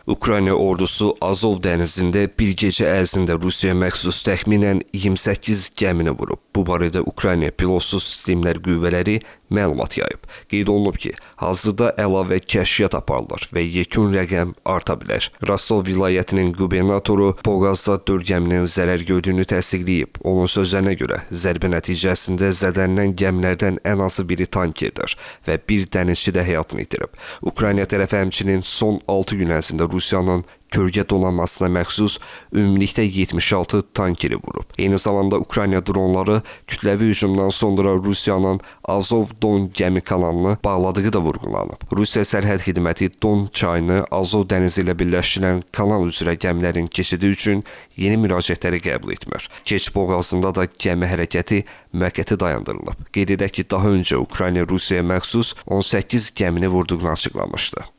Ukrayna ordusu Azov dənizində bir gecə ərzində Rusiyaya məxsus təxminən 28 gəmini vurub. Bu barədə Ukrayna pilotsuz sistemlər qüvvələri məlumat yayıb. Qeyd olunub ki, hazırda əlavə kəşfiyyat aparılır və yekun rəqəm arta bilər. Rostov vilayətinin qubernatoru Boğazda 4 gəminin zərər gördüyünü təsdiqləyib. Onun sözlərinə görə, zərbə nəticəsində zədələnən gəmilərdən ən azı biri tankerdir və bir dənizçi də həyatını itirib. Ukrayna tərəfi həmçinin son 6 gün ərzində Rusiyanın kölgə donanmasına məxsus ümumilikdə 76 tankeri vurub. Eyni zamanda Ukrayna dronları kütləvi hücumdan sonra Rusiyanın Azov-Don gəmi kanalını bağladığı da vurğulanıb. Rusiya sərhəd xidməti Don çayını Azov dənizi ilə birləşdirən kanal üzrə gəmilərin keçidi üçün yeni müraciətləri qəbul etmir. Kerç boğazında da gəmi hərəkəti müvəqqəti dayandırılıb. Qeyd edək ki, daha öncə Ukrayna Rusiyaya məxsus 18 gəmini vurduğunu açıqlamışdı.